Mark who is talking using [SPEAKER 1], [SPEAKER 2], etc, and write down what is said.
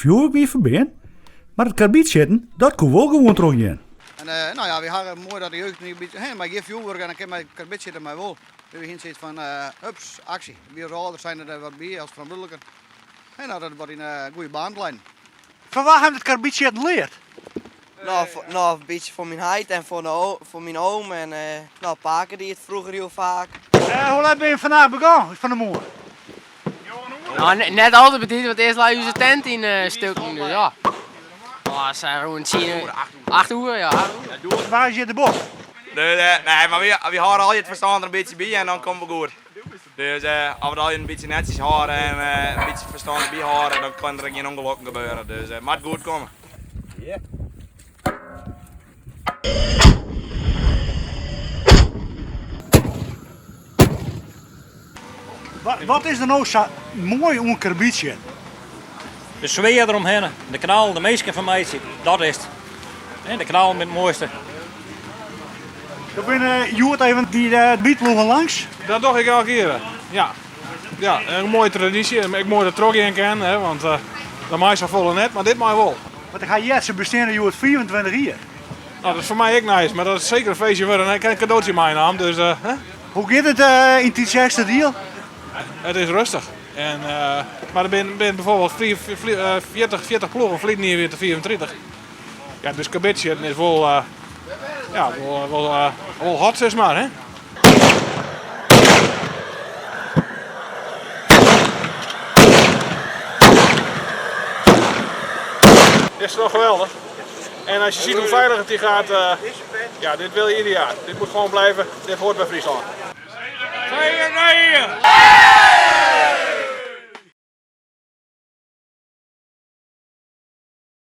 [SPEAKER 1] Fjoerwurk wie ferbean, mar it karbidsjitten, dat koe wol gewoan trochgean.
[SPEAKER 2] En no ja, wy hawwe moai dat de jeugd in bytsje, hè, mei gjin fjoerwurk en dan kin mei karbidsjitte mei wol. Wy hiene soiets fan hups, aksje. Wy as âlders seine der wat by as ferantwurdliken. En dat it wat yn goede banen te leiden.
[SPEAKER 1] Fan wa hawwe it karbidsjitten leard?
[SPEAKER 3] No, no, in bytsje fan myn heit en fan, de, fan myn oom en no, pake die it froeger hiel faak.
[SPEAKER 1] Hoe let binne je fannacht begûn fan 'e moarn?
[SPEAKER 4] No, net al te betiid, want earst lei ús tent yn stukken, dus ja. Oh, sa rûn tsien, acht oere, ja, acht oere.
[SPEAKER 1] Wa is hjir de bok?
[SPEAKER 5] Dus, nee, mar wy, wy hâlde altyd it ferstân der in bytsje by en dan komme we goed. Dus as we it allegear in bytsje netsjes hâlde en in bytsje ferstân derby hâlde, dan kin der gjin ûngelokken gebeure. Dus it moat goed komme.
[SPEAKER 1] Wat is der no sa moai oan karbidsjitten?
[SPEAKER 6] De sfear deromhinne, de knal, de minsken fermeitsje, dat is it. De knallen binne it moaiste.
[SPEAKER 1] Jo binne hjoed even by de bytploegen langs.
[SPEAKER 7] Dat doch ik elke kear, ja. Ja, in moaie tradysje en ek moai dat it trochgean kin, want dat mei safolle net, mar dit mei wol.
[SPEAKER 1] Want ik ha heard, se besteane hjoed 25 jier.
[SPEAKER 7] No, dat is foar my ek nijs, mar dat is seker in feestje wurdich en ik ha in kadootsje meinaam, dus hè.
[SPEAKER 1] Hoe giet it yn Tytsjerksteradiel?
[SPEAKER 7] It is rêstich. En, mar der binne bijvoorbeeld 40 ploegen, ferleden jier wie it der 35. Ja, dus karbidsjitten is wol, ja, wol, wol, wol hot, sis mar. Hè? Dit is toch geweldig? En als je ziet hoe veilig het hier gaat, uh, ja, dit wil je ieder jaar. Dit moet gewoon blijven, dit hoort bij Friesland. 9!